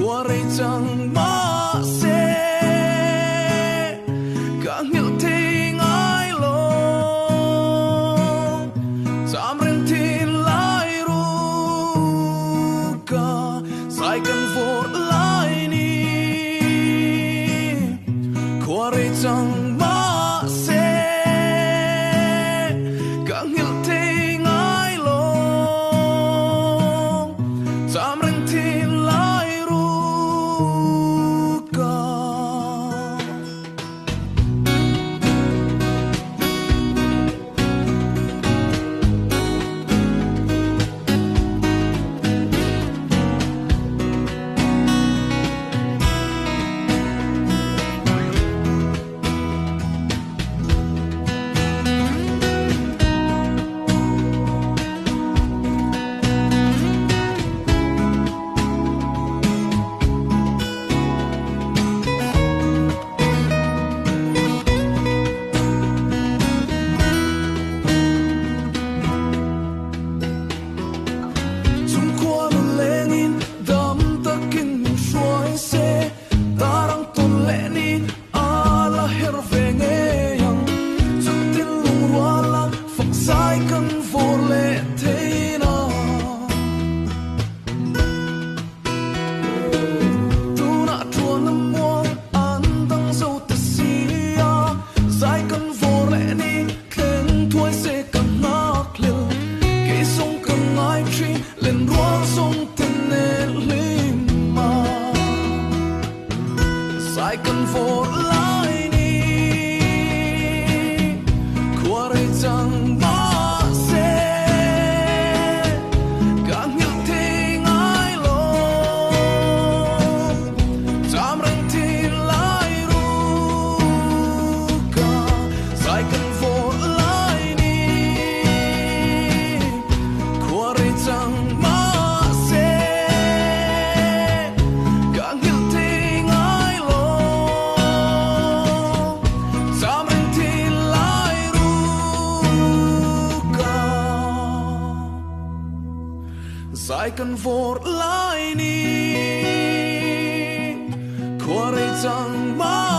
Khuarei chang mahse ka nghilh thei ngai lo. Cham reng thin lai ru ka zai kan vawr lai ni. Khuarei chang mahse ka nghilh thei ngai lo. Cham reng thin lai ru ka. Chungkhua nun lengin dam takin min hruai se, tarang tawn leh ni a la her ve ngei ang. Chutin lungruala fak zai kan vawr leh thein a. Tunah tuan a muang an dang zo ta si a, zai kan vawr leh ni thleng thuai se ka nghak hlel. Kei zawng ka ngai thin len rual zawng te nen hlim a, zai kan vawr lai ni khua rei chang mahse ka nghilh thei ngai lo. Cham reng thin lai ru ka zai kan vawr lai ni khua rei chang mahse ka nghilh thei ngai lo. Cham reng thin lai ru ka zai kan vawr lai ni khua rei chang mahse.